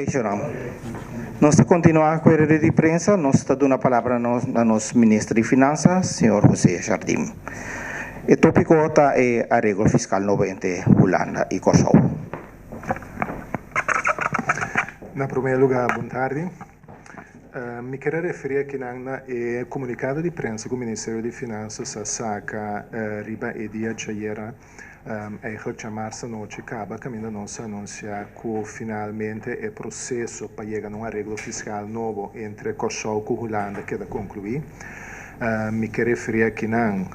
Ok, Sharon. Nos ta kontinuá ku e rueda di prensa. Nos ta duna palabra na nos minister di Finansa, señor José Jardim. E tópiko ta e areglo fiskal nobo entre Hulanda i Kòrsou. Na promé lugá, bon tardi. Mi ker a referí akinan na e komunikado di prensa ku Ministerio di Finansas a saka riba e dia djayera. Eigenlijk djamarsa anochi kaba kaminda nos a anunsiá ku finalmente e proseso pa yega na un areglo fiskal nobo entre Kòrsou ku Hulanda keda konkluí. Mi ke referí akinan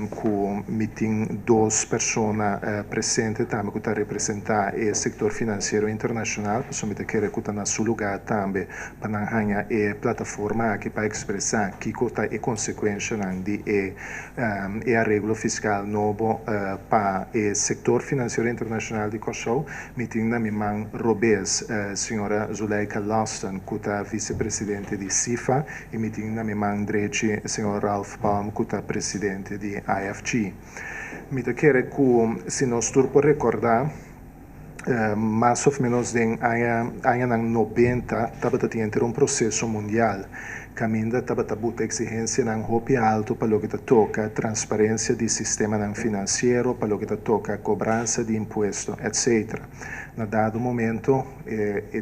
ku mi tin dos persona presente tambe ku ta representá e sektor finansiero internashonal, pasobra mi ta kere ku ta na su lugá tambe pa nan haña e plataforma aki pa ekspresá kiko ta e konsekuenshanan di e E areglo fiskal nobo pa e sektor finansiero internashonal di Kòrsou, mi tin na mi man robes señora Zuleika Lawson ku ta visepresidente di SIFA i mi tin na mi man drechi señor Ralph Palm ku ta presidente di IFG. Mi ta kere ku si nos tur por rekordá, mas of menos den aña añanan 90 tabata tin enter un proseso mundial kaminda tabata buta eksigensianan hopi altu pa loke ta toka transparensia di sistemanan finansiero, pa loke ta toka kobransa di impuesto, etc. Na dado momento,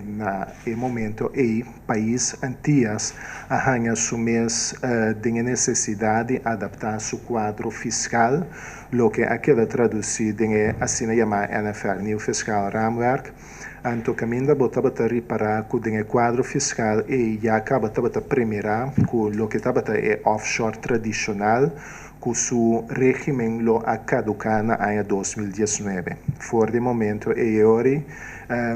na e momento ei pais Antias a haña su mes den e nesesidat di adaptá su kuadro fiskal, Loke a keda tradusí den e asina yamá NFR, Nieuw Fiscaal Raamwerk, anto kaminda bo tabata ripará ku den e kuadro fiskal ei ya kaba tabata premirá ku loke tabata e offshore tradishonal ku su régimen lo a kaduká na aña 2019. For di e momento ei e ori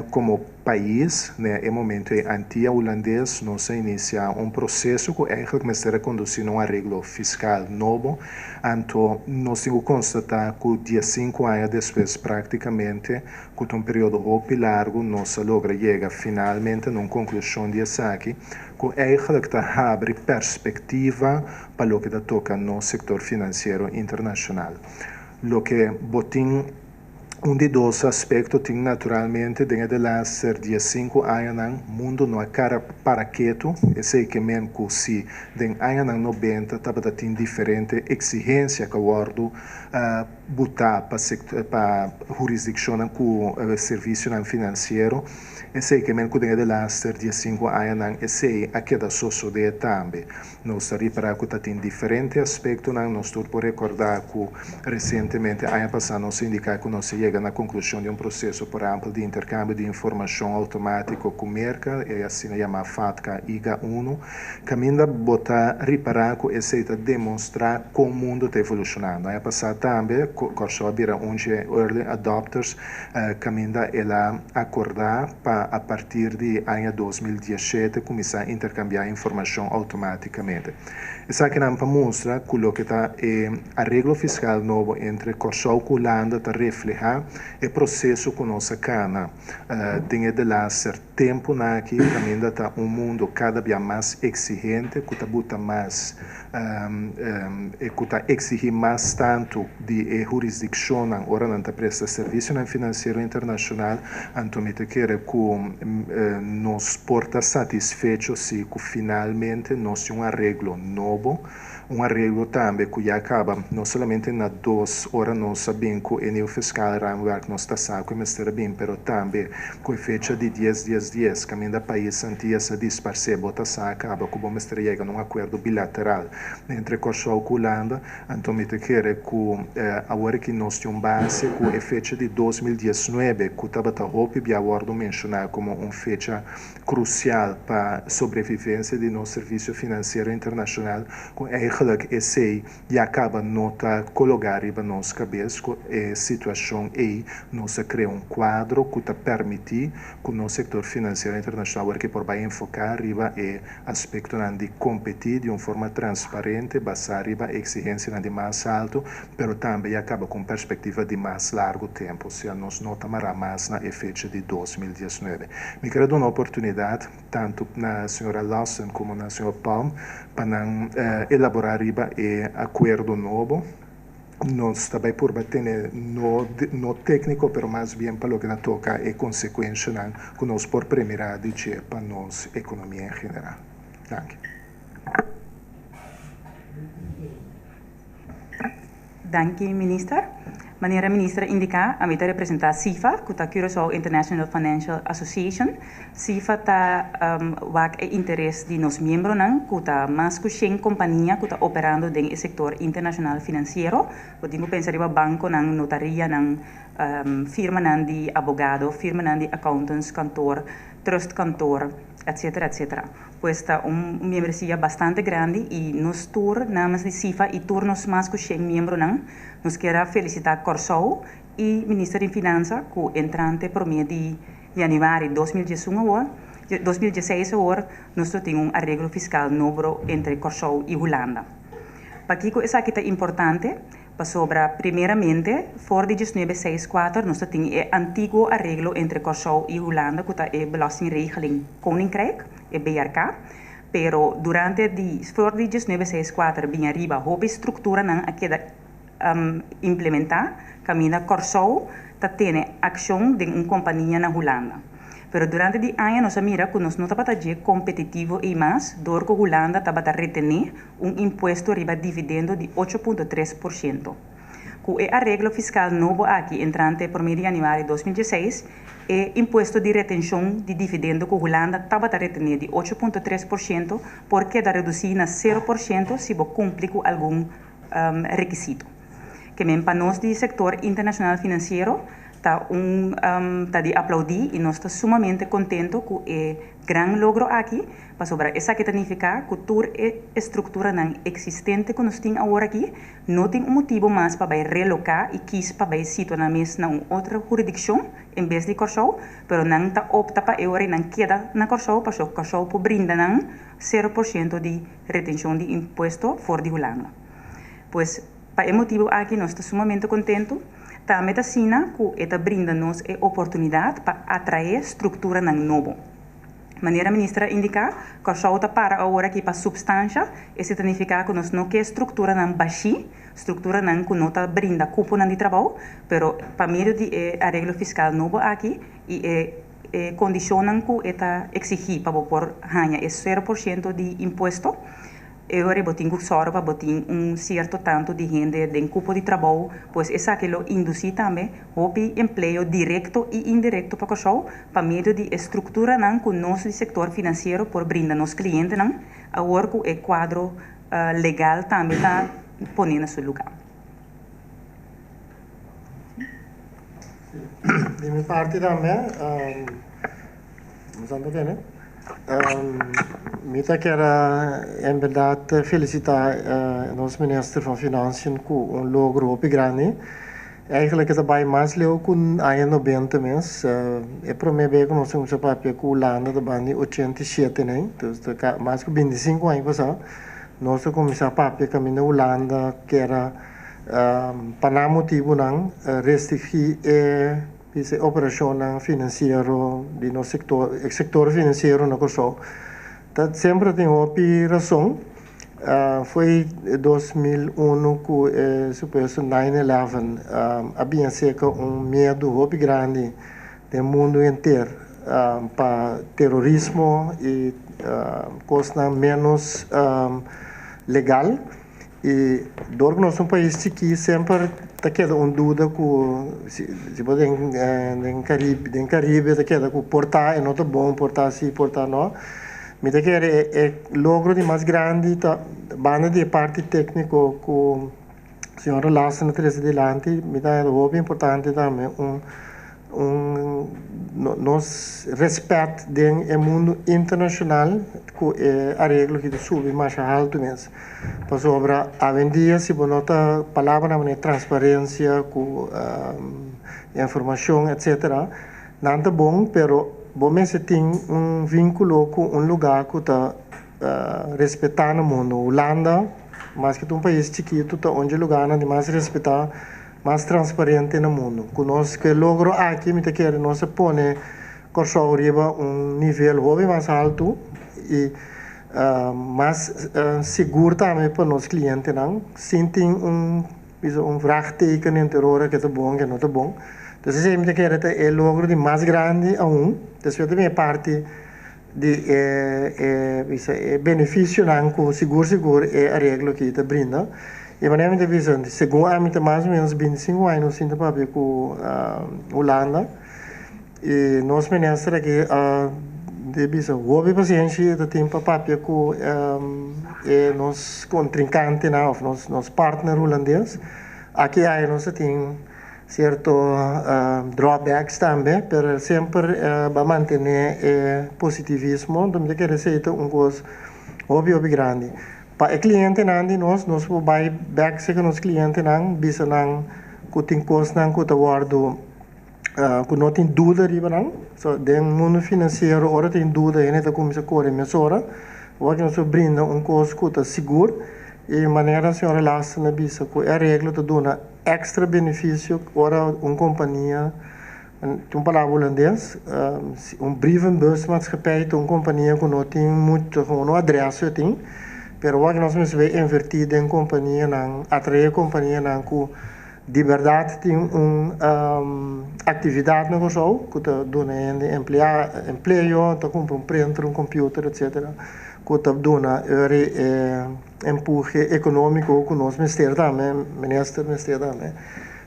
komo pais, na e momento ei Antia Hulandes, nos a inisiá un proseso ku eigenlijk mester a kondusí na un areglo fiskal nobo. Anto nos tin ku konstatá ku 15 aña despues praktikamente, ku ta un periodo hopi largu, nos a logra yega finalmente na un konklushon di esaki ku eigenlijk ta habri perspektiva pa loke ta toka nos sektor finansiero internashonal. Loke bo tin. Un di dos aspekto tin naturalmente den e delaster 15 añanan mundu no a kara para ketu, esei ke men ku si den añanan 90 tabata tin diferente eksigensia ku a wòrdu butá pa pa hurisdikshonnan ku servisionan finansiero, esei ke men ku den e delaster 15 añanan esei a keda sosodé tambe. Nos ta ripará ku ta tin diferente aspektonan. Nos tur por rekordá ku resientemente, aña pasá, nos a indiká ku nos a yega na konklushon di un proseso, por ehèmpel, di interkambio di informashon outomátiko ku Merka, e asina yamá FATCA IGA unu, kaminda bo ta ripará ku esei ta demonstrá kon mundu ta evolushonando. Aña pasá tambe, Kòrsou a bira un dje early adopters, kaminda el a akordá pa a partir di aña 2017 kuminsá interkambiá informashon outomátikamente. Esakinan pa mustra ku loke ta e areglo fiskal nobo entre Kòrsou ku Hulanda ta reflehá e proseso ku nos a kana den e delaster tempunan aki kaminda ta un mundu kada bia mas eksigente ku ta buta mas ku ta eksigí mas tantu di e hurisdikshonnan ora nan ta presta servisionan finansiero internashonal, anto mi ta kere ku nos por ta satisfecho si ku finalmente nos tin un areglo nobo, un areglo tambe ku ya kaba no solamente na dos ora nos a bin ku e Nieuw Fiscaal Raamwerk nos ta sa ku e mester a bin pero tambe ku e fecha di dies dies dies kaminda pais Antias a disparsé bo ta sa kaba ku bo mester a yega na un akuerdo bilateral entre Kòrsou ku Hulanda. Anto mi ta kere ku awor aki nos tin un base ku e fecha di 2019 ku tabata hopi bia wòrdu menshoná komo un fecha krusial pa sobrevivensia di nos servisio finansiero internashonal ku eigenlijk esei ya kaba no ta kologá riba nos kabes. Ku e situashon ei nos a krea un kuadro ku ta permití ku nos sektor finansiero internashonal awor ke por bai enfoká riba e aspektonan di kompetí di un forma transparente basá riba eksigensianan di mas altu, pero tambe ya kaba ku un perspektiva di mas largu tempu, osea nos no ta mará mas na e fecha di 2019. Mi ker a duna oportunidat tantu na señora Lawson komo na señor Palm pa nan elaborá riba e akuerdo nobo. Nos ta bai purba tene no no tékniko pero mas bien pa loke ta toka e konsekuenshanan ku nos por premirá di dje pa nos ekonomia en general. Danki. Danki Minister. Manera Minister a indiká, ami ta representá CIFA, ku ta Curaçao International Financial Association. CIFA ta wak e interes di nos miembronan, ku ta mas ku shen kompania ku ta operando den e sektor internashonal finansiero. Bo tin ku pensa riba bankonan, notarianan, firmanan di abogado, firmanan di accountants kantor, trust kantor, etcetera, etcetera. Pues ta un miembresia bastante grandi i nos tur namens di CIFA i tur nos mas ku shen miembronan nos kier a felisitá Kòrsou i Minister di Finansa ku entrante promé di yanüari 2011 awor, 2016 awor nos lo tin un areglo fiskal nobo entre Kòrsou i Hulanda. Pakiko esaki ta importante? Pasobra primeramente for di 1964 nos ta tin e antiguo areglo entre Kòrsou i Hulanda ku ta e Belastingregeling Koninkrijk, e BRK, pero durante di for di 1964 bin ariba hopi strukturanan a keda implementá kaminda Kòrsou ta tene akshon den un kompania na Hulanda. Pero durante di aña nos a mira ku nos no tabata dje kompetitivo ei mas dor ku Hulanda tabata retené un impuesto riba dividendo di 8,3%. Ku e areglo fiskal nobo aki entrante promé di yanüari 2016, e impuesto di retenshon di dividendo ku Hulanda tabata retené di 8,3% por keda redusí na 0% si bo kumpli ku algun rekisito. Ke men pa nos di sektor internashonal finansiero ta un ta di aplaudí i nos ta sumamente kontento ku e gran logro aki, pasobra esaki ta nifiká ku tur e estrukturanan eksistente ku nos tin awor aki no tin un motibu mas pa bai reloká i kis pa bai situa nan mes na un otro huridikshon en bes di Kòrsou, pero nan ta opta pa e ora ei nan keda na Kòrsou pasobra Kòrsou por brinda nan 0% di retenshon di impuesto for di Hulanda. Pues pa e motibu aki nos ta sumamente kontentu. Tambe ta asina ku e ta brinda nos e oportunidat pa atraé strukturanan nobo. Manera minister a indiká, Kòrsou ta para awor aki pa supstansha, esei ta nifiká ku nos no ke strukturanan bashí, strukturanan ku no ta brinda kuponan di trabou, pero pa medio di e areglo fiskal nobo aki i e e kondishonnan ku e ta eksigí pa bo por haña e 0% di impuesto, e ora bo tin ku sòru pa bo tin un sierto tantu di hende den kupo di trabou, pues esaki lo indusí tambe hopi empleo direkto i indirekto pa Kòrsou pa medio di e strukturanan ku nos di sektor finansiero por brinda nos klientenan awor ku e kuadro legal tambe ta pone na su lugá. Di mi parti tambe, mi ta kier en berdad felicita nos minister van Financiën cu un logro hopi grandi. Eigenlijk e ta bay mas leu cu aña 90 mes. E prome bes cu nos a cuminsa papia cu Hulanda ta banda di 87 nei, dus ta mas cu 25 aña pasa nos a cuminsa papia caminda Hulanda kier a Pa nan motibunan restringí e bisa e operashonnan finansiero di nos sektor, e sektor finansiero na Kòrsou. Ta semper tin hopi rason. Foi 2001 ku e supuesto 9/11 a bin aserka un miedu hopi grandi den mundu henter pa terorismo i kosnan ménos legal. I dor ku nos ta un pais chikí semper ta keda un duda ku si si bo den den Caribe den Caribe ta keda ku por ta e no ta bon por ta si por ta no. Mi ta kere e e logro di mas grandi ta banda di e parti tékniko ku señora Larsen a trese dilanti mi ta haña hopi importante tambe un Un nos respet den e mundu internashonal ku e areglo ki ta subi masha haltu mes. Pasobra awendia si bo no ta palabranan manera transparensia ku informashon etsetera nan ta bon pero bo mester tin un vinkulo ku un lugá ku ta respetá na mundu. Hulanda maske ta un pais chikitu ta un dje lugánan di mas respetá. Mas transparente na mundu. Ku nos ku e logro aki mi ta kere nos a pone Kòrsou riba un nivel hopi mas haltu i mas sigur tambe pa nos klientenan sin tin un bisa un vraagteken henter ora ke ta bon ke no ta bon. Dus esei mi ta kere ta e logro di mas grandi aun. Despues ta bin e parti di e e bisa e beneficionan cu sigur sigur e areglo aki ta brinda. E manera mi ta bisa, segun ami ta mas o menos 25 aña nos sinta papia cu Hulanda y nos minister aki a di bisa hopi pacienshi e ta tin pa papia cu e nos contrincantenan of nos nos partner Hulandes. Aki aya nos ta tin cierto drawbacks tambe, pero semper ba mantene e positivismo, enton mi ta kere esey ta un cos hopi hopi grandi. Pa e clientenan di nos, nos por bay bek cerca nos clientenan, bisa nan cu tin cosnan cu ta wordo cu no tin duda riba nan, so den mundo financiero ora tin duda hende ta cuminsa core mesora, awor nos por brinda un cos cu ta sigur y manera señora Lasten a bisa cu e areglo ta duna Extra beneficio ora un compania, tin un palabra hulandes, un brievenbusmaatschappij ta un compania cu no tin mucho, gewoon un adres yo tin, pero wak nos mester bay inverti den companianan, atrae companianan cu di berdad tin un actividad na Corsou, cu ta duna hende emplea, empleo, ta cumpra un printer, un computer, etcetera, cu ta duna ori e. Empuje economico cu nos mester tambe, minister mester tambe,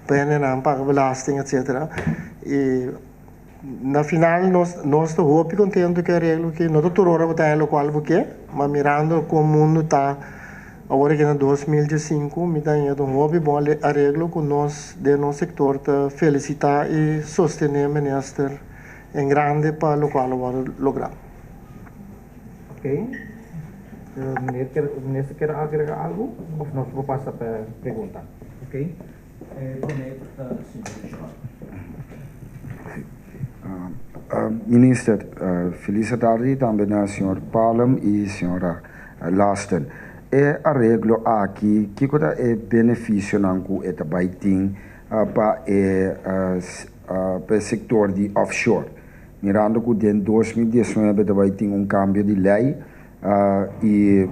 pa hendenan paga belasting etcetera. Y na final nos nos ta hopi contento cu e areglo aki, no ta tur ora bo ta haña locual bo ke, ma mirando con mundo ta awor aki na 2015 mi ta haña ta un hopi bon areglo cu nos den nos sector ta felicita y sostene minister en grande pa locual a wordo logra. Ok. Meneer kier, minister kier agrega algo of nos por pasa pa pregunta? Ok. Prome ta señor Richard. Minister, felis atardi tambe na señor Palm y señora Lasten. E areglo aki, kiko ta e beneficionan cu e ta bay tin pa e pa e sector di offshore? Mirando cu den 2019 ta bay tin un cambio di ley y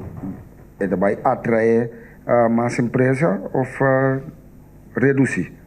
e ta bay atrae mas empresa of reduci?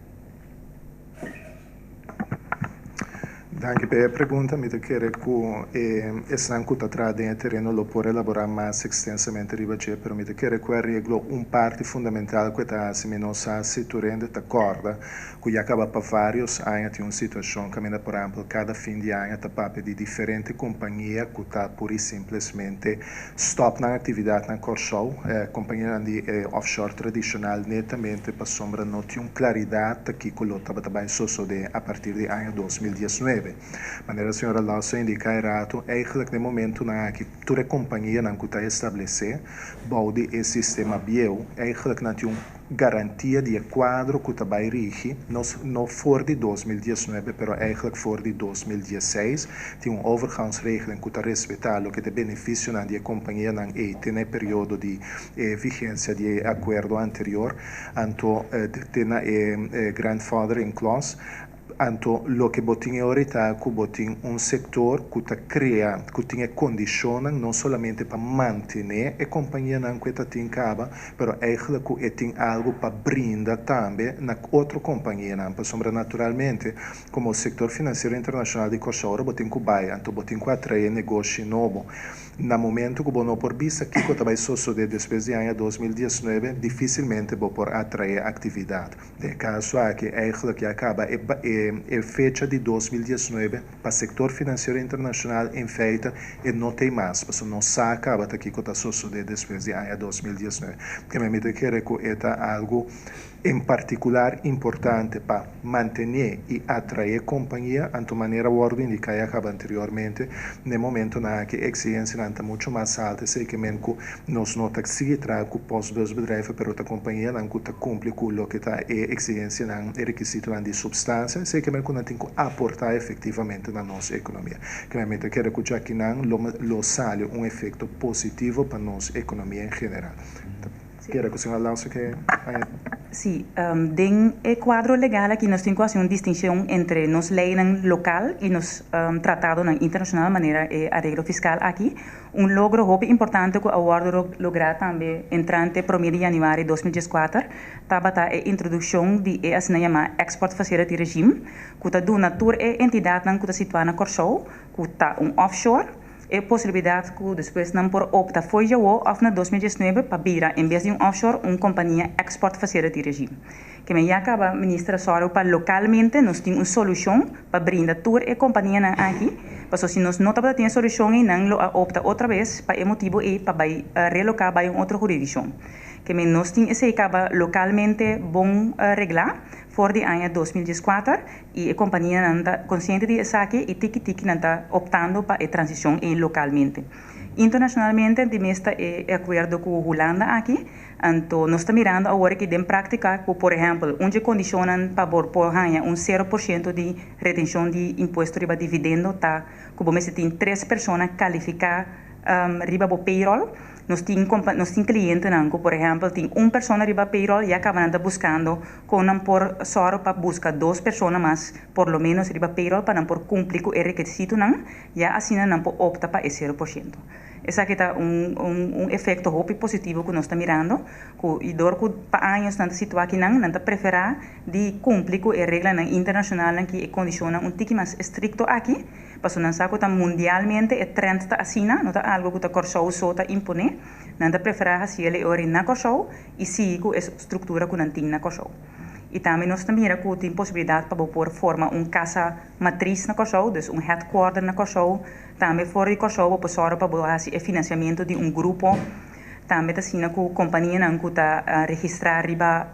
Danki pa e pregunta. Mi ta kere ku e esnan ku ta traha den e tereno lo por elaborá mas ekstensamente riba dje, pero mi ta kere ku e areglo un parti fundamental ku e ta hasi mi no sa si tur hende ta kòrda ku ya kaba pa vários aña tin un situashon kaminda por ehèmpel kada fin di aña ta papia di diferente kompania ku ta pur i simplesmente stòp nan aktividat na Kòrsou, kompanianan di e offshore tradishonal netamente pasobra no tin un klaridat ta kiko lo tabata bai sosodé a partir di aña 2019. Manera señora Lawson a indiká e rato, eigentlik na e momentunan aki tur e kompanianan ku ta establesé bou di e sistema bieu eigentlik nan tin un Garantia di e kuadro ku ta bai rigi nos no for di 2019 pero eigenlijk for di 2016. Tin un overgangsregeling ku ta respetá loke ta e benefisionan di e kompanianan ei te na e periodo di e vigensia di e akuerdo anterior, anto te na e grandfathering clause. Anto loke bo tin e ora ta ku bo tin un sektor ku ta krea, ku tin e kondishonnan no solamente pa mantené e kompanianan ku e ta tin kaba, pero eigentlik ku e tin algu pa brinda tambe na otro kompanianan. Pasobra naturalmente komo sektor finansiero internashonal di Kòrsou ora bo tin ku bai, anto bo tin ku atraé negoshi nobo. Na momento ku bo no por bisa kiko ta bai sosodé despues di aña 2019, difisilmente bo por atraé aktividat. Den e kaso aki eigenlijk ya kaba e e fecha di 2019 pa sektor finansiero internashonal en feite e no t'ei mas, pasobra no sa kaba ta kiko ta sosodé despues di aña 2019. Keme mi ta kere ku e ta algu en partikular importante pa mantené i atraé kompania, anto manera wòrdu indiká ya kaba anteriormente, na e momentonan aki e eksigensianan ta muchu mas altu, esei ke men ku Nos no ta sigui traha ku postbusbedrijven pero ta kompanianan ku ta kumpli ku loke ta e eksigensianan, e rekisitonan di supstansia, esei ke men ku nan tin ku aportá efektivamente na nos ekonomia. Ke men ta kere ku djakinan lo lo sali un efekto positivo pa nos ekonomia en general. Ta kere ku señor Alonso ke añadi. Sí, den e kuadro legal aki nos tin ku hasi un distinshon entre nos leinan lokal i nos tratadonan internashonal manera e areglo fiskal aki. Un logro hopi importante ku a wòrdu lográ tambe entrante promé di yanüari 2014 tabata e introdukshon di e asina yamá Export Facility Regime ku ta duna tur e entidatnan ku ta situá na Kòrsou ku ta un offshore e posibilidat ku despues nan por opta fo'i djawo òf na 2019 pa bira en bes di un offshore un kompania Export Facility Regime. Ke men ya kaba Minister a sòru pa lokalmente nos tin un solushon pa brinda tur e kompanianan aki, pasobra si nos no tabata tin e solushon ei nan lo a opta otra bes pa e motibu ei pa bai reloká bai un otro huridikshon. Ke men nos tin esei kaba lokalmente bon reglá for di aña 2014 i e kompanianan ta konsiente di esaki i tiki tiki nan ta optando pa e transishon ei lokalmente. Internashonalmente di mes ta e akuerdo ku Hulanda aki. Anto nos ta mirando awor aki den práktika ku por ehèmpel un dje kondishonnan pa bo por haña un 0% di retenshon di impuesto riba dividendo ta ku bo mester tin tres persona kalifiká riba bo payroll. Nos tin nos tin klientenan ku por ehèmpel tin un persona riba payroll ya kaba nan ta buskando kon nan por sòru pa buska dos persona mas por lo ménos riba payroll pa nan por kumpli ku e rekisitonan ya asina nan por opta pa e 0%. Esaki ta un un efekto hopi positivo ku nos ta mirando, ku i dor ku pa años nan ta situá akinan, nan ta preferá di kumpli ku e reglanan internashonalnan ki e kondishonnan un tiki mas estrikto aki, pasobra nan sa ku ta mundialmente e trend ta asina, no ta algu ku ta Kòrsou so ta imponé, nan ta preferá hasi el e ora na Kòrsou i sigui ku e struktura ku nan tin na Kòrsou. I tambe nos ta mira ku tin posibilidat pa bo por forma un kasa matris na Kòrsou, dus un headquarter na Kòrsou. Tambe for di Kòrsou bo por sòru pa bo hasi e finansiamentu di un grupo. Tambe ta asina ku kompanianan ku ta registrá riba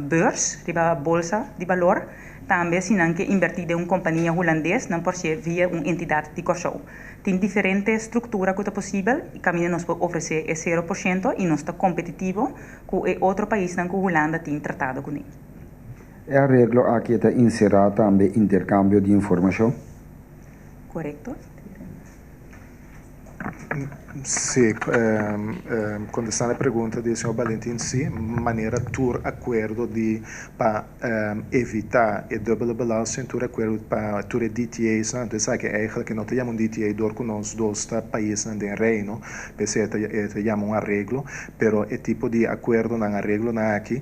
beurs, riba bolsa di balor, tambe si nan ke inbertí den un kompania hulandes nan por hasié via un entidat di Kòrsou. Tin diferente struktura ku ta posibel i kaminda nos por ofresé e 0% i nos ta kompetitivo ku e otro paisnan ku Hulanda tin tratado kuné. E areglo aki ta enserá tambe interkambio di informashon? Korekto? Sí, kontestando e pregunta di señor Balentin, sí, manera tur akuerdo di pa evitá e dubbele belasting, tur akuerdo pa tur e DTA's nan, anto esaki eigenlijk e no ta yama un DTA dor ku nos dos ta paisnan den Reino, p'esei e ta yama un areglo, pero e tipo di akuerdonan, areglonan aki,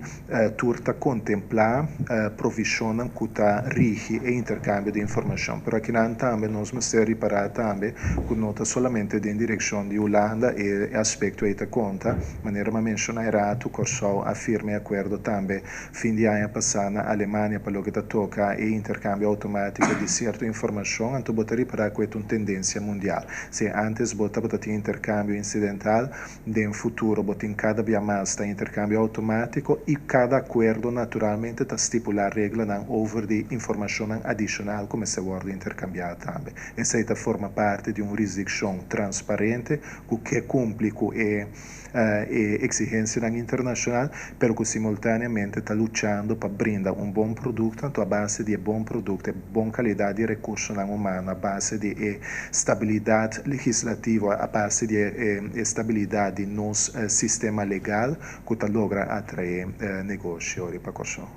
Tur ta kontemplá provishonnan ku ta rigi e interkambio di informashon. Pero akinan tambe nos mester ripará tambe ku no ta solamente den direkshon di Hulanda e aspekto ei ta konta. Manera mi a menshoná e ratu, Kòrsou a firma e akuerdo tambe fin di aña pasá na Alemania pa loke ta toka e interkambio outomátiko di sierto informashon. Anto bo ta ripará ku e ta un tendensia mundial. Si ántes bo tabata tin interkambio insidental, Den futuro bo tin kada bia mas ta interkambio outomátiko i kada akuerdo naturalmente ta stipulá reglanan over di informashonnan adishonal ku mester wòrdu interkambiá tambe. Esei ta forma parti di un hurisdikshon transparente ku ke kumpli ku e e eksigensianan internashonal pero ku simultaneamente ta luchando pa brinda un bon produkto anto a base di e bon produkto e bon kalidat di rekursonan humano a base di e stabilidat legislativo a base di e stabilidat di nos sistema legal ku ta logra atraé negoshio riba Kòrsou.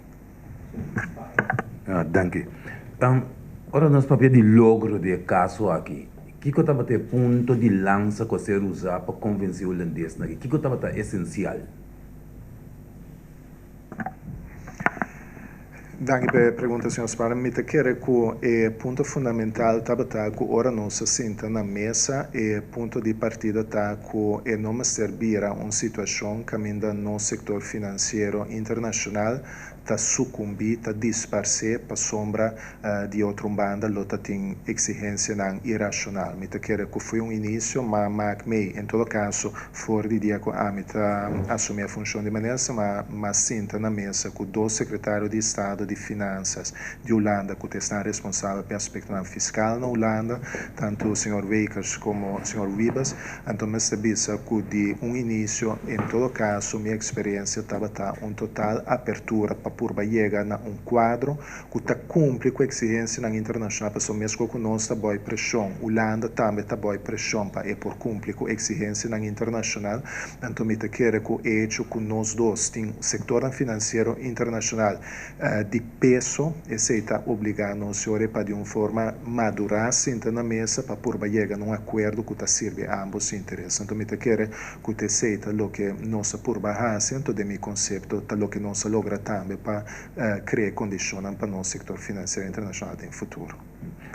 Danki. Ora nos papia di logro di e kaso aki, kiko tabata e punto di lansa ku a ser usá pa konvensé hulandesnan aki? Kiko tabata esensial? Danki pa e pregunta, señor Sparren. Mi ta kere ku e punto fundamental tabata ku ora nos a sinta na mesa, e punto di partida ta ku e no mester bira un situashon kaminda nos sektor finansiero internashonal ta sukumbí, ta disparsé pasobra di otro un banda lo ta tin eksigensianan irashonal. Mi ta kere ku foi un inisio, ma mak mei. En todo kaso, for di dia ku ami ta asumí e funshon di minister, ma m'a sinta na mesa ku dos sekretario di estado di finansas di Hulanda ku ta esnan responsabel pa e aspektonan fiskal na Hulanda, tantu señor Wekers komo señor Wiebes. Anto mester bisa ku di un inisio, en todo kaso mi eksperensia tabata un total apertura pa. purba yega na un kuadro ku ta kumpli ku eksigensianan internashonal pasobra meskos ku nos ta bou preshon, Hulanda tambe ta bou preshon pa e por kumpli ku eksigensianan internashonal. Anto mi ta kere ku e hecho ku nos dos tin sektornan finansiero internashonal di peso, esei ta obligá nos yora pa di un forma madurá sinta na mesa pa purba yega na un akuerdo ku ta sirbi ámbos interes. Anto mi ta kere ku ta esei ta loke nos a purba hasi, anto den mi konsepto ta loke nos a logra tambe pa krea kondishonnan pa nos sektor finansiero internashonal den futuro.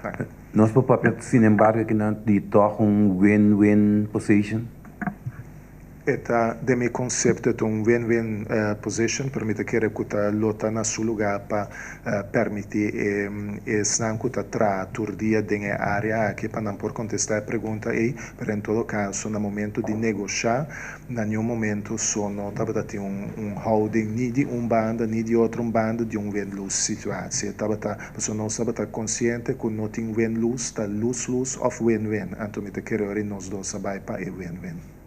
Danki. Nos por papia sinembargo akinan di tòg un win-win position? E ta, den mi konsepto, e ta un win-win position, pero mi ta kere ku ta lo ta na su lugá pa permití e esnan ku ta traha tur dia den e área aki pa nan por kontestá e pregunta ei, pero en todo kaso na momento di negoshá na niun momento so no tabata tin un houding ni di un banda ni di otro un banda di un win-lose situatie. E tabata, pasobra nos tabata konsiente ku no tin win-lose, ta lose-lose òf win-win, anto mi ta kere ora nos dos a bai pa e win-win.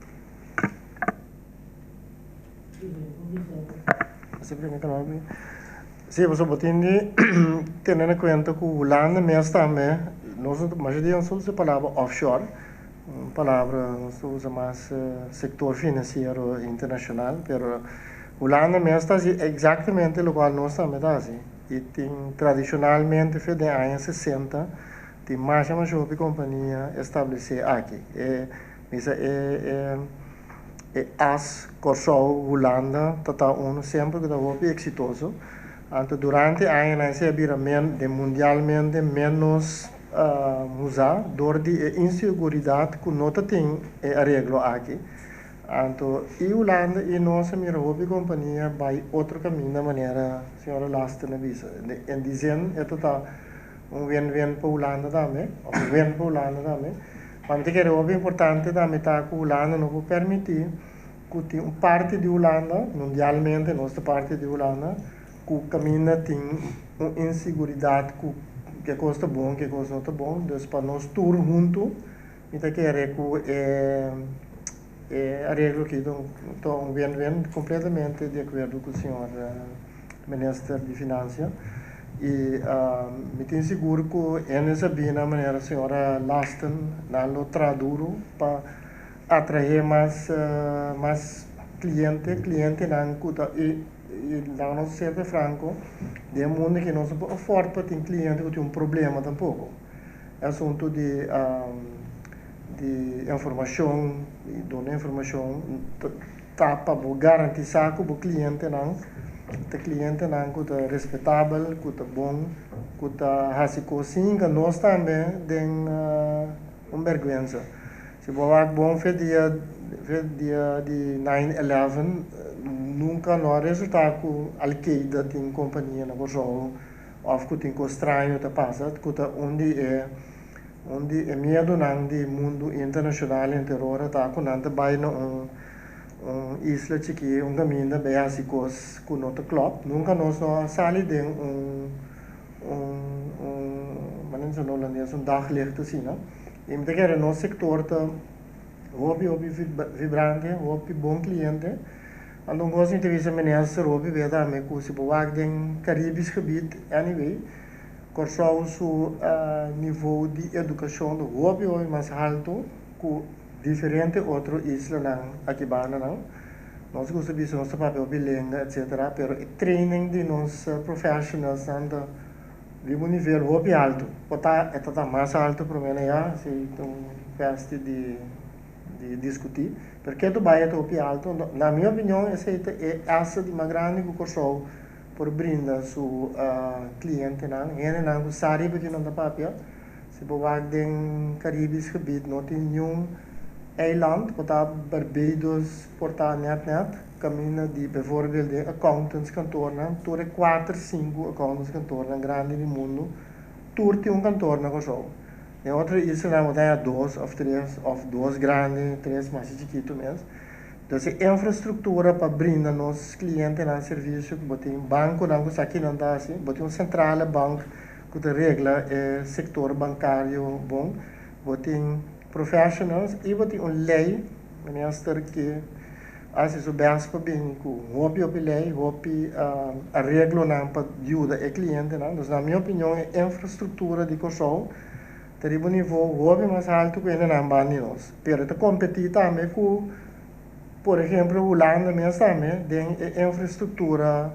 Sí, pasobra bo tin di tene na kuenta ku Hulanda mes tambe, nos no ta, mayoria nos ta usa e palabra offshore, un palabra nos ta usa mas sektor finansiero internashonal, pero Hulanda mes ta hasi eksaktamente lokual nos tambe ta hasi i tin tradishonalmente fe den aña sesenta tin masha masha hopi kompania establesé aki. E Bisa e e as Kòrsou, Hulanda ta ta unu semper ku ta hopi eksitoso. Anto durante añanan esei a bira men den mundialmente ménos usá dor di e inseguridat ku no ta tin e areglo aki. Anto i Hulanda i nos a mira hopi kompania bai otro kaminda manera señora Lasten a bisa. En di zin e ta ta un win-win pa Hulanda tambe òf un win pa Hulanda tambe. Ma mi ta kere hopi importante tambe ta ku Hulanda no por permití ku tin un parti di Hulanda, mundialmente nos ta parti di Hulanda, ku kaminda tin un inseguridat ku ke kos ta bon, ke kos no ta bon. Dus pa nos tur huntu mi ta kere ku e e areglo aki ta un win-win kompletamente di akuerdo ku señor Minister di Finansia i mi tin sigur ku hende sabí na manera señora Lasten nan lo traha duru pa atraé mas mas kliente, klientenan ku ta i laga nos ser te franko den mundu aki nos no por afòrt pa tin kliente ku tin un problema tampoko. E asuntu di di informashon i duna informashon ta pa bo garantisá ku bo klientenan ta klientenan ku ta respetabel, ku ta bon, ku ta hasi kos sin hinka nos tambe den un bèrgwensa. Si bo wak bon fe dia fe dia di nine eleven nunka no a resultá ku Al Qaeda tin kompania na Kòrsou òf ku tin kos straño ta pasa ku ta un di e Un di e miedunan di mundu internashonal henter ora ta ku nan ta bai na un un isla chikí, un kaminda bai hasi kos ku no ta klòp. Nunka nos no a sali den un un un manera di bisa na holandes un daglicht asina. I mi ta kere nos sektor ta hopi hopi vibrante, hopi bon kliente. Anto un kos mi ta bisa minister hopi bia tambe ku si bo wak den Caribisch gebied anyway, Kòrsou su nivou di edukashon ta hopi hopi mas haltu ku diferente otro islanan aki bandanan. Nos gusta bisa nos ta papia hopi lenga etsetera pero e training di nos professionalsnan ta riba un nivel hopi haltu. Por ta e ta ta mas haltu promé na ya, esei ta un kwesti di di diskutí, pero ke tu bai e ta hopi haltu. Na mi opinion esei ta e asset di mas grandi ku Kòrsou por brinda su clientenan, hendenan cu sa riba ki nan ta papia. Si bo wak den Caribisch gebied no tin niun eiland cu ta Barbados por ta net net caminda di bijvoorbeeld den accountants kantoornan, tur e cuater cinco accountants kantoornan grandi di mundo tur tin un kantoor na Kòrsou. Den otro islanan bo ta haña dos of tres of dos grandi, tres mas chikito mes. Dus e infrastruktura pa brinda nos klientenan servisio ku bo tin bankonan ku sa kinan ta hasi, bo tin un sentrale bank ku ta regla e sektor bankario bon, bo tin professionals i bo tin un lei, minister, ke A hasi su bèst pa bini ku hopi hopi lei, hopi areglonan pa yuda e klientenan. Dus na mi opinion e infrastruktura di Kòrsou ta riba un nivou hopi mas haltu ku hendenan banda di nos. Pero e ta kompetí tambe ku por ehemplo Hulanda mes tambe den e infrastruktura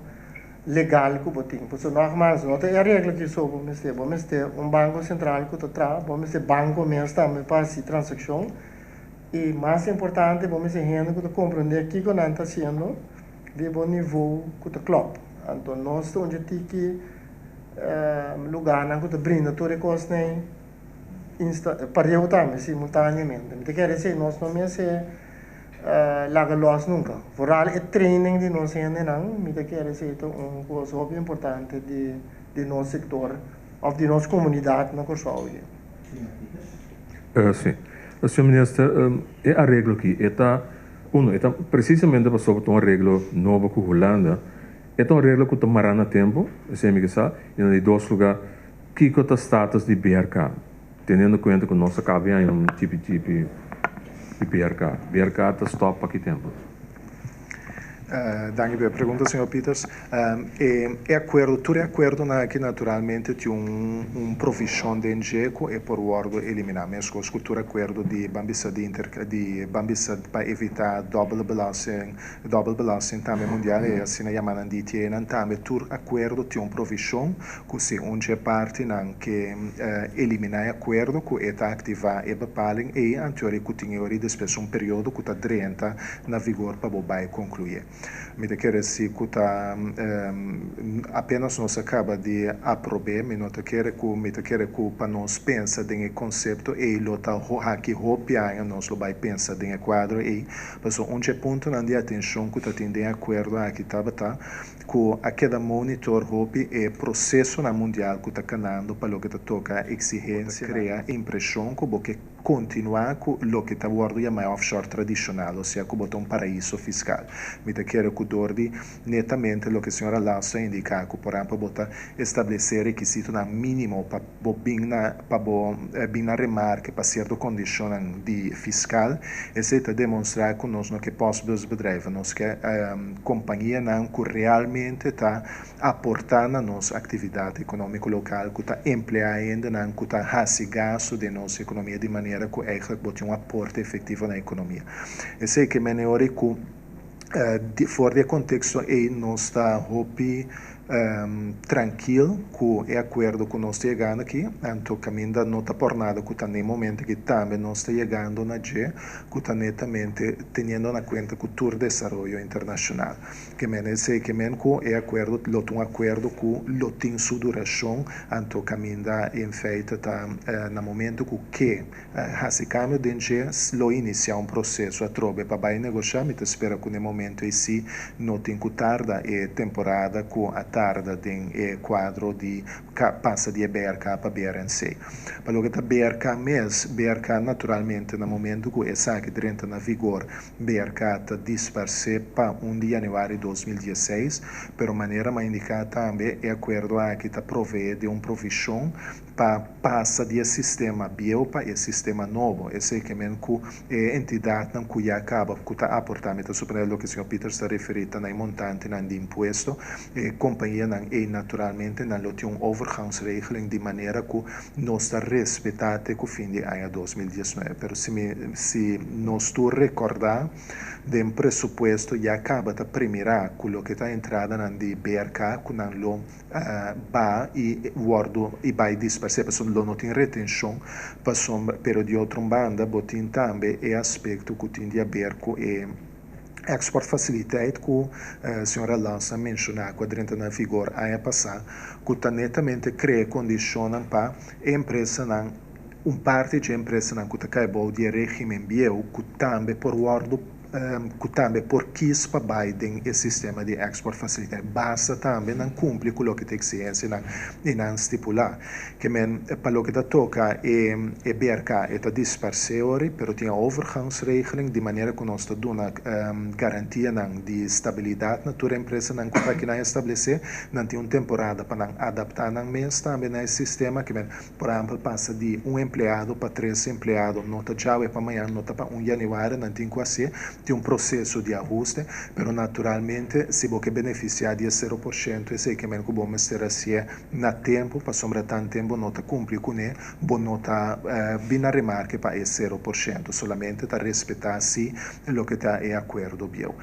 legal ku bo tin. Pasobra nògmals no ta e areglo aki so bo mester. Bo mester un banko sentral ku ta traha, bo mester banko mes tambe pa hasi transakshon. I mas importante bo mester hende ku ta komprondé kiko nan ta hasiendo di bo nivou ku ta klòp. Anto nos ta un dje tiki lugánan ku ta brinda tur e kosnan pareu tambe simultaneamente. Mi ta kere esei nos no mester laga lòs nunka. Vooral e training di nos hendenan mi ta kere esei ta un kos hopi importante di nos sektor òf di nos komunidat na Kòrsou. Sí. Señor Minister, e areglo aki e ta, uno, e ta presisamente pasobra ta un areglo nobo ku Hulanda, e ta un areglo ku ta mará na tempu, esei mi ke sa, i na di dos lugá, kiko ta status di BRK, teniendo kuenta ku nos a kaba di haña un chipi chipi di BRK. BRK ta stòp pa ki tempu? Danki pa e pregunta, señor Pieters. E akuerdo, tur e akuerdonan aki naturalmente tin un provishon den dje ku e por wòrdu eliminá, meskos ku tur akuerdo di ban bisa di inter di ban bisa pa evitá dòbel belasting, dòbel belasting tambe mundial e asina yamá nan DTA nan tambe tur akuerdo tin un provishon ku si un dje partinan ke eliminá e akuerdo ku e ta aktivá e bepaling ei anteor ku tin e ora i despues un periodo ku ta drenta na vigor pa bo bai concluye. Mi ta kere si cu ta apenas nos a caba di aprobe, mi no ta kere cu, mi ta kere cu pa nos pensa den e concepto ey lo ta haki hopi aña nos lo bai pensa den e cuadro ey, pasobra un dje puntonan di atencion cu ta tin den e acuerdo aki tabata cu a keda monitor hopi e procesonan mundial cu ta canando pa loke ta toca exigencia, crea impresion cu bo ke kontinuá ku loke ta wòrdu yamá e offshore tradishonal, osea ku bo ta un paraiso fiskal. Mi ta kere ku dor di netamente loke señora Lasso a indiká ku por ehèmpel bo ta establesé rekisitonan mínimo pa bo bin na pa bo bin na remarke pa sierto kondishonnan di fiskal, esei ta demonstrá ku nos no ke postbusbedrijven, nos ke kompanianan ku realmente ta aportá na nos aktividat ekonómiko lokal ku ta empleá hendenan ku ta hasi gastu den nos ekonomia di manera ku eigentlik bo tin un aporte efektivo na ekonomia. Esei ke mene ora i ku for di e konteksto ei nos ta hopi trankil ku e akuerdo ku nos ta yegando aki, anto kaminda no ta por nada ku ta n'e momento aki tambe nos ta yegando na dje ku ta netamente teniendo na kuenta ku tur desaroyo internashonal. Ke men esei ke men ku e akuerdo lo ta un akuerdo ku lo tin su durashon, anto kaminda en feite ta na momento ku ke hasi kambio den dje lo inisiá un proseso atrobe pa bai negoshá. Mi ta spera ku na e momento ei si no tin ku tarda e temporada ku a tarda den e kuadro di pasa di e BRK pa BRNC. Pa loke ta BRK mes, BRK naturalmente na momento ku esaki drenta na vigor BRK ta disparsé pa 1 di yanüari 2016, pero manera m'a indiká tambe e akuerdo aki ta proveé di un provishon pa pasa di e sistema bieu pa e sistema nobo. Esei ke men ku e entidatnan ku ya kaba ku ta aportá, mi ta suponé loke señor Pieters ta referí ta na e montantenan di impuesto, e kompanianan ei naturalmente nan lo tin un overgangsregeling di manera ku nos ta respetá te ku fin di aña 2019. Pero si mi si nos tur rekordá den presupuesto ya kaba ta primirá ku loke ta entradanan di BRK ku nan lo baha i wòrdu i bai disparsé pasobra lo no tin retenshon pasobra pero di otro un banda bo tin tambe e aspekto ku tin di haber ku e exportfaciliteit ku señora Lans a menshoná ku a drenta na vigor aña pasá ku ta netamente krea kondishonnan pa e empresanan un parti dje empresanan ku ta kai bou di e régimen bieu ku tambe por wòrdu ku tambe por kis pa bai den e sistema di exportfaciliteit basta tambe nan kumpli ku loke ta eksigensianan i nan stipulá. Ke men pa loke ta toka e e BRK e ta disparsé ori pero tin e overgangsregeling di manera ku nos ta duna garantianan di stabilidat na tur empresanan ku ta kinan establesé nan tin un temporada pa nan adaptá nan mes tambe na e sistema ke men por ehèmpel pasa di un empleado pa tres empleado no ta djawe pa mañan no ta pa 1 yanüari nan tin ku hasié. Tin un proseso di ahuste, pero naturalmente si bo ke benefisiá di e 0%, esei ke men ku bo mester hasié na tempu, pasobra tanten bo no ta kumpli kuné, bo no ta bin na remarke pa e 0%, solamente ta respetá si loke ta e akuerdo bieu.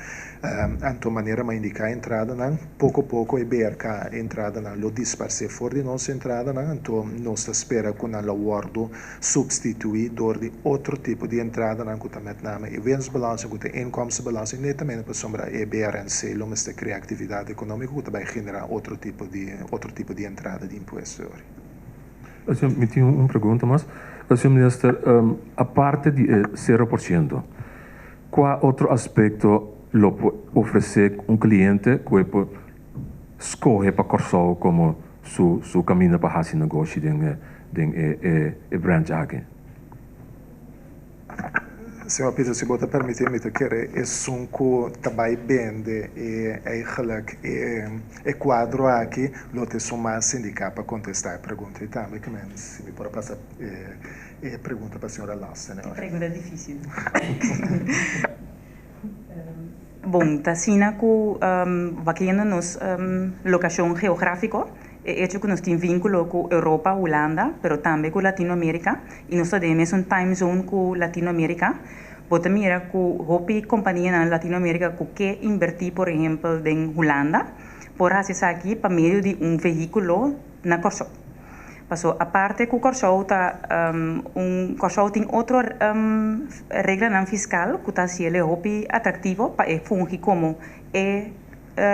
Anto manera m'a indiká entradanan, poko poko e BRK entradanan lo disparsé for di nos entradanan, anto nos ta spera ku nan lo wòrdu substituí dor di otro tipo di entradanan ku ta met name e winstbelasting, ku ta e inkomstenbelasting, netamente pasobra e BRNC lo mester krea aktividat ekonómiko ku ta bai generá otro tipo di otro tipo di entrada di impuesto e ora. Señor, mi tin un pregunta mas. Señor Minister, aparte di e 0%, kua otro aspekto lo por ofresé un kliente ku e por skohe pa Kòrsou komo su su kaminda pa hasi negoshi den e den e e e branch aki? Señor Peter, si bo ta permiti mi ta kere esun ku ta bai bende e eigenlijk e e kuadro aki lo ta esun mas indiká pa kontestá e pregunta ei tambe ke men si mi por a pasa e e pregunta pa señora Lasten. E pregunta difísil. Bon, ta asina ku wakiendo nos lokashon geográfiko, e echo ku nos tin vínkulo ku Europa, Hulanda, pero tambe ku Latinoamérika, i nos ta den e mesun time zone ku Latinoamérika, bo ta mira ku hopi kompanianan Latinoamérika ku ke inbertí, por ehempel, den Hulanda, por hasi esaki pa medio di un vehíkulo na Kòrsou. Paso aparte ku Kòrsou ta un Kòrsou tin otro reglanan fiskal ku ta hasiel e hopi atraktivo pa e fungi komo e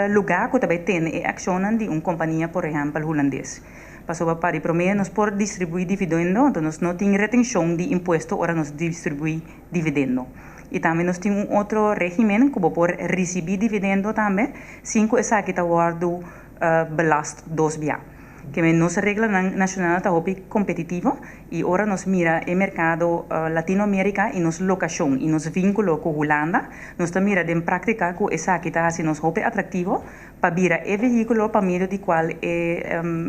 lugá ku ta bai tene e akshonnan di un kompania por ehèmpel hulandes. Pasobra pa di promé nos por distribuí dividendo anto nos no tin retenshon di impuesto ora nos distribuí dividendo. I tambe nos tin un otro régimen ku bo por risibí dividendo tambe sin ku esaki ta wòrdu belast dos bia. Keme nos reglanan nashonal ta hopi kompetitivo i ora nos mira e merkado Latinoamerika i nos lokashon i nos vínkulo ku Hulanda, nos ta mira den práktika ku esaki ta hasi nos hopi atraktivo pa bira e vehíkulo pa medio di kual e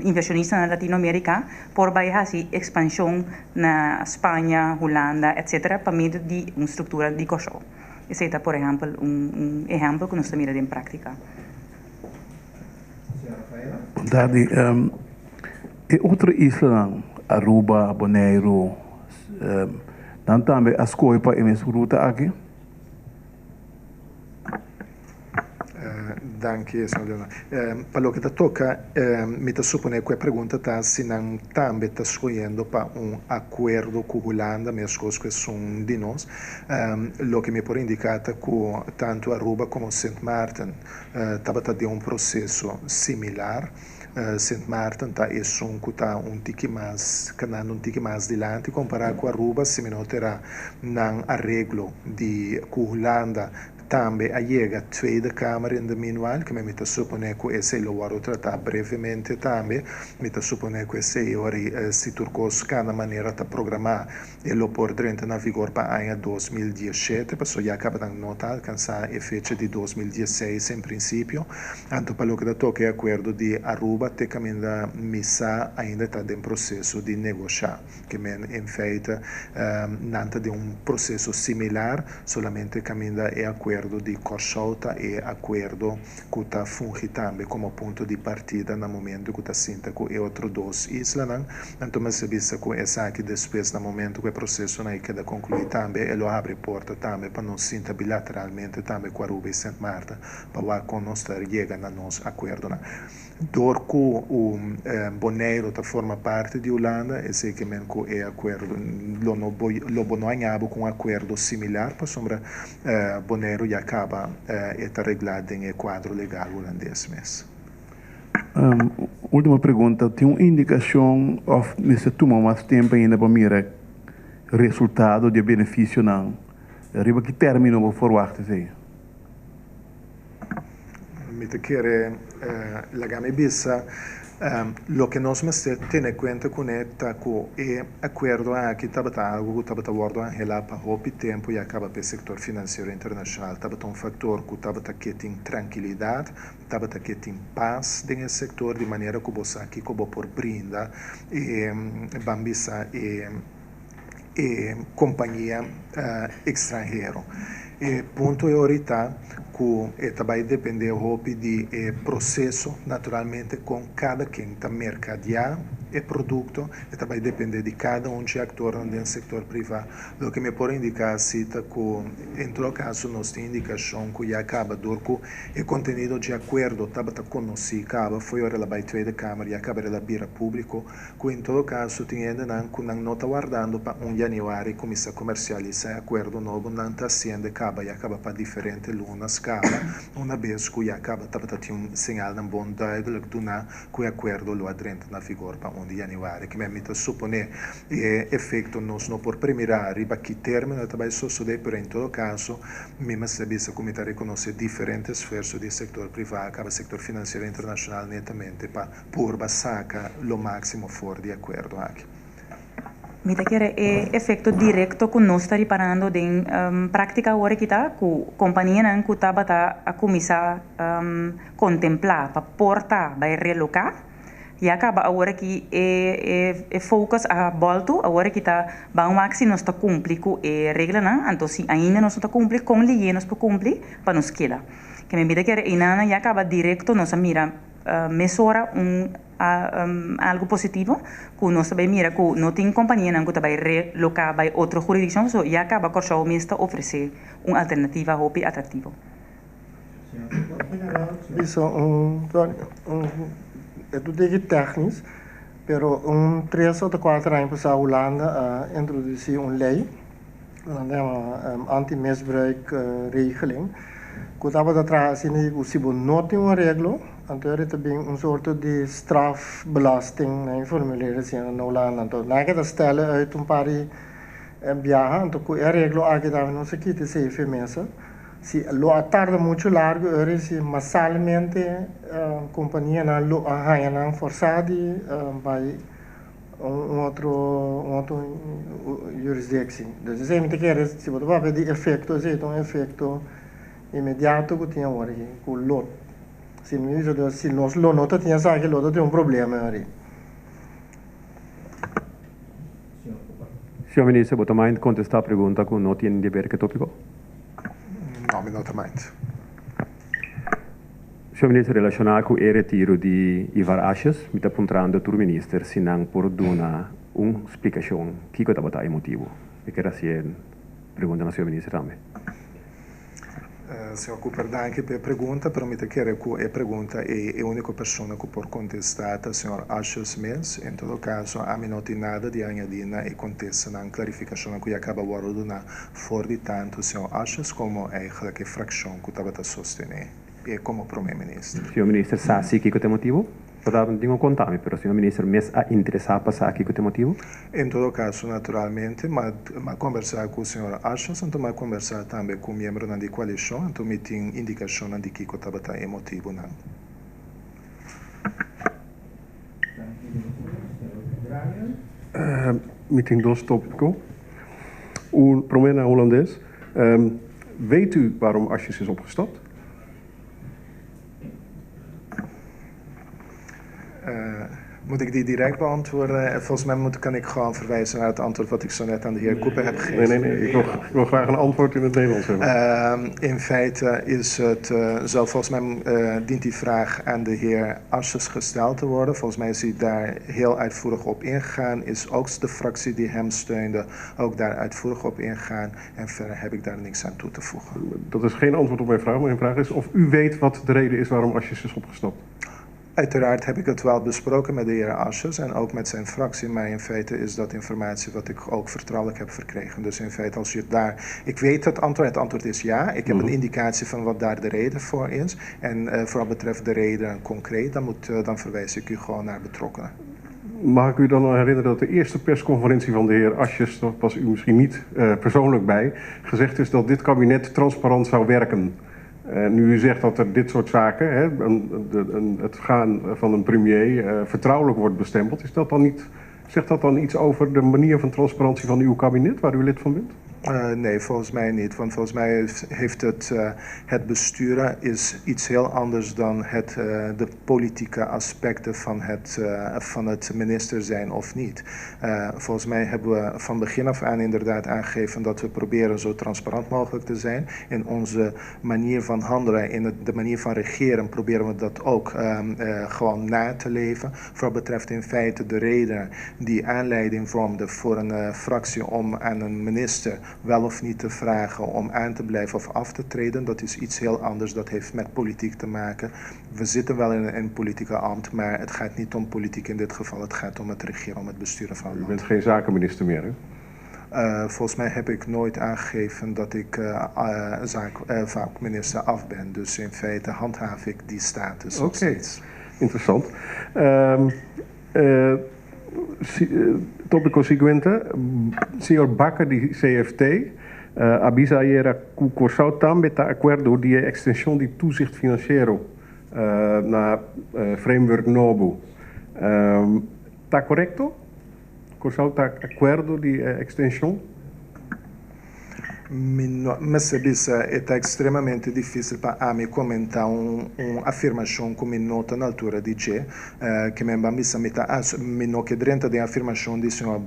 invershonistanan Latinoamerika por bai hasi ekspanshon na Spaña, Hulanda, etcetera pa medio di un struktura di Kòrsou. Esei ta por ehèmpel un ehèmpel ku nos ta mira den práktika. Bon tardi. E otro islanan, Aruba, Boneiru, nan tambe a skohe pa e mes ruta aki? Danki, señor Leonard. Pa loke ta toka, mi ta supone ku e pregunta ta si nan tambe ta skohiendo pa un akuerdo ku Hulanda meskos ku esun di nos. Loke mi por indiká ta ku tantu Aruba komo Sint Maarten tabata den un proseso similar. Sint Maarten ta esun ku ta un tiki mas kanando un tiki mas dilanti kompará ku Aruba, si mi no tera nan areglo di ku Hulanda tambe a yega Tweede Kamer in de meanwhile, keme mi ta supone ku esei lo wòrdu tratá brevemente tambe. Mi ta supone ku esei ora si tur kos kana manera ta programá E lo por drenta na vigor pa aña 2017, paso ya caba nan no ta alcansa e fecha di 2016 en principio. Anto pa loke ta toca e acuerdo di Aruba te caminda mi sa ainda ta den proceso di negosha. Ke men en feite nan ta den un proceso similar, solamente caminda e acuerdo di Corsou ta e acuerdo cu ta fungi tambe como punto di partida na momento cu ta sinta cu e otro dos islanan. Anto mester bisa cu esaki despues na momento cu e procesonan ei keda conclui tambe e lo habri porta tambe pa nos sinta bilateralmente tambe cu Aruba y Sint Maarten pa wak con nos ta yega na nos acuerdonan. Dor cu Boneiru ta forma parti di Hulanda esey ke men cu e acuerdo lo no lo bo no haña bo cu un acuerdo similar pasobra Boneiru ya caba e ta regla den e cuadro legal Hulandes mes. Ultimo pregunta, tin un indicacion of mester tuma mas tempo ainda pa mira resultado di e beneficionan? Riba ki termino bo forwachta esey? Mi ta kere laga mi bisa, loke nos mester tene kuenta kuné ta ku e akuerdo aki tabata algu ku tabata wòrdu anhelá pa hopi tempu i a kaba pa e sektor finansiero internashonal. Tabata un faktor ku tabata ke tin trankilidat, tabata ke tin pas den e sektor di manera ku bo sa kiko bo por brinda e ban bisa e e kompania ekstranhero. E punto e ora ta ku e ta bai dependé hopi di e proseso, naturalmente kon kada ken ta merkadiá e produkto, e ta bai dependé di kada un dje aktornan den sektor privá. Loke mi por indiká si ta ku en todo kaso nos tin indikashon ku ya kaba dor ku e kontenido dje akuerdo tabata konosí kaba fo'i ora el a bai Tweede Kamer ya kaba el a bira públiko ku en todo kaso tin hendenan ku nan no ta wardando pa un yanüari kuminsá komersialisá e akuerdo nobo, nan ta hasiendo kaba ya kaba pa diferente lunas kaba, una bes ku ya kaba tabata tin un señalnan bon duidelijk duná ku e akuerdo lo a drenta na vigor pa un di yanüari. Kimen mi ta suponé e efekto nos no por premirá riba ki término e ta bai sosodé, pero en todo kaso mi mester bisa ku mi ta rekonosé diferente esfuerso di e sektor privá kaba sektor finansiero internashonal netamente pa Purba saca lo maximo for di acuerdo aki. Mi ta kere e efecto directo cu nos ta riparando den practica awor aki ta cu companianan cu tabata a cuminsa contempla pa porta bay reloca ya caba awor aki e e focus a bolto awor aki ta ban wak si nos ta cumpli cu e reglanan anto si ainda nos no ta cumpli con liye nos por cumpli pa nos keda. Ke mi ta kere eynana ya caba directo nos a mira Mesora un algu positivo ku nos ta bai mira ku no tin kompanianan ku ta bai reloká bai otro huridikshon, so ya kaba Kòrsou mes ta ofresé un alternativa hopi atraktivo. Bisa un e tur diki tèknis, pero un tres òf kuater aña pasá Hulanda a introdusí un lei ku nan ta yama anti misbruik regeling ku tabata traha asina di ku si bo no tin un areglo anto ora ta bin un sorto di strafbelasting nan e formulera asina na Hulanda anto nan a keda stèl uit un par di biaha anto ku e areglo aki tambe nos a kita esei fe mesa si lo a tarda muchu largu ora si masalmente kompanianan lo a haña nan forsá di bai un otro un otro jurisdictie. Dus esei mi ta kere si bo ta papia di efecto esei ta un efecto inmediato ku tin awor aki ku lo si mi bisa dus si nos lo no ta tin esaki lo ta tin un problema awor. Señor Minister, bo ta mind contesta pregunta cu no tin di ber cu e topico? No, mi no ta mind. Señor Minister, relaciona cu e retiro di Ivar Asjes, mi ta puntrando tur minister si nan por duna un splicacion kico tabata e motibo. Mi kier haci e pregunta na señor Minister tambe. Señor Cooper, danki pa e pregunta, pero mi ta kere cu e pregunta ey e unico persona cu por contesta ta señor Asjes mes. En todo caso, ami no tin nada di añadi na e contestanan, clarificacionnan cu ya caba wordo duna for di tanto señor Asjes como eigenlijk e fraccion cu tabata sostene. E komo prome minister. Señor minister sa si kiko ta e motibu? Bo ta tin ku konta mi, pero señor minister mes a interesá pa sa kiko ta e motibu? En todo kaso, naturalmente, m'a m'a kombersá ku señor Asjes, anto m'a kombersá tambe ku miembronan di koalishon, anto mi tin indikashonnan di kiko tabata e motibunan. Mi tin dos tópiko. Un promé na hulandes. Weet u waarom Asjes is opgestapt? Moet ik die direct beantwoorden? Volgens mij moet, kan ik gewoon verwijzen naar het antwoord wat ik zo net aan de heer Cooper heb gegeven. Nee, nee, nee. Ik wil, ik wil graag een antwoord in het Nederlands hebben. In feite is het zo, volgens mij dient die vraag aan de heer Asjes gesteld te worden. Volgens mij is hij daar heel uitvoerig op ingegaan. Is ook de fractie die hem steunde ook daar uitvoerig op ingegaan. En verder heb ik daar niks aan toe te voegen. Dat is geen antwoord op mijn vraag. Mijn vraag is of u weet wat de reden is waarom Asjes is opgestapt. Uiteraard heb ik het wel besproken met de heer Asjes en ook met zijn fractie, maar in feite is dat informatie wat ik ook vertrouwelijk heb verkregen. Dus in feite als je daar... Ik weet het antwoord, het antwoord is ja. Ik heb een indicatie van wat daar de reden voor is. En voor wat betreft de reden concreet, dan verwijs ik u gewoon naar betrokkenen. Mag ik u dan al herinneren dat de eerste persconferentie van de heer Asjes, dat was u misschien niet persoonlijk bij, gezegd is dat dit kabinet transparant zou werken. Nu u zegt dat er dit soort zaken, hè, het gaan van een premier vertrouwelijk wordt bestempeld, is dat dan niet, zegt dat dan iets over de manier van transparantie van uw kabinet, waar u lid van bent? Nee, volgens mij niet. Want volgens mij heeft het besturen is iets heel anders dan de politieke aspecten van het minister zijn of niet. Volgens mij hebben we van begin af aan inderdaad aangegeven dat we proberen zo transparant mogelijk te zijn. In onze manier van handelen, in de manier van regeren, proberen we dat ook gewoon na te leven. Voor wat betreft in feite de reden die aanleiding vormde voor een fractie om aan een minister wel of niet te vragen om aan te blijven of af te treden, dat is iets heel anders. Dat heeft met politiek te maken. We zitten wel in een politieke ambt, maar het gaat niet om politiek in dit geval. Het gaat om het regeren, om het besturen van het U land. bent geen zakenminister meer, hè? Volgens mij heb ik nooit aangegeven dat ik zaakminister af ben. Dus in feite handhaaf ik die status nog steeds. Interessant. Tópiko siguiente. Señor Bakker, di CFT, a bisa ayera ku Kòrsou tambe ta akuerdo di ekstenshon di toezicht finansiero na framework nobo. Ta korekto? Kòrsou ta akuerdo di ekstenshon? No, mester bisa, ta ekstremamente difísil pa ami komentá un afirmashon ku mi no ta na altura di dje, ke men ban bisa mi no ke drenta den afirmashon di señor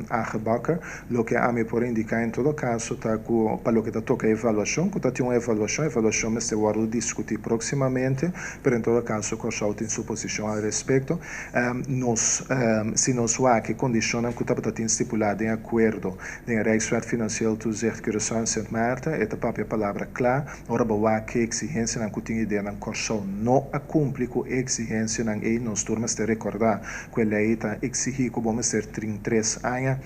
Age Bakker. Loke ami por indiká en todo kaso ta ku pa loke ta toka evaluashon, ku ta tin un evaluashon, evaluashon mester wòrdu diskutí próksimamente, pero en todo kaso Kòrsou tin su posishon al respekto. Nos, si nos wak e kondishonnan ku tabata tin stipulá den akuerdo den Rijkswet Financieel Toezicht Curaçao en Sint Maarten, e ta papia palabra kla. Ora bo wak e eksigensianan ku tin ideanan, Kòrsou no a kumpli ku eksigensianan ei. Nos tur mester rekordá ku e lei ta eksigí ku bo mester tin 3 aña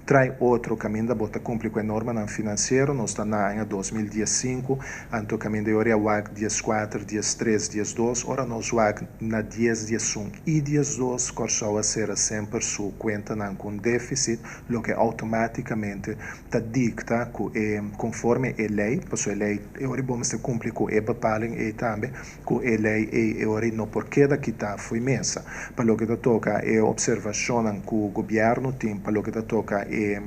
tras otro kaminda bo ta kumpli ku e normanan finansiero. Nos ta na aña 2015, anto kaminda ora wak 14, 13, 12, ora nos wak na 10, 11 i 12, Kòrsou a sera semper su kuentanan ku défisit, loke outomátikamente ta dikta ku e konforme e lei, paso e lei e ora bo mester kumpli ku e bepaling e tambe ku e lei e ora no por keda kita fo'i mesa. Pa loke ta toka e observashon ku gobièrnu tin, pa loke ta toka e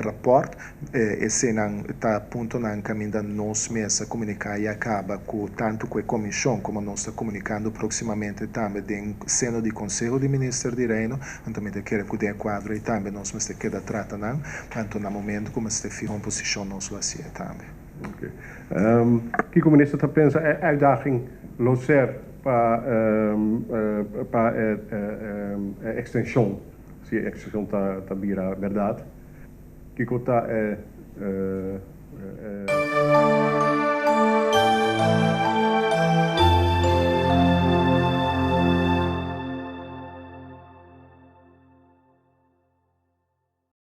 rapport, eseinan ta puntonan kaminda nos mes a komuniká i a kaba ku tantu ku e komishon komo nos ta komunikando próksimamente tambe den seno di Konseho di Minister di Reino. Anto mi ta kere ku den kuadro ei tambe nos mester keda trata nan, anto na momento ku mester fiha un posishon nos lo hasié tambe. Oké. Kiko minister ta pensa e uitdaging lo ser pa ekstenshon, si ekstenshon ta bira berdat? Kiko ta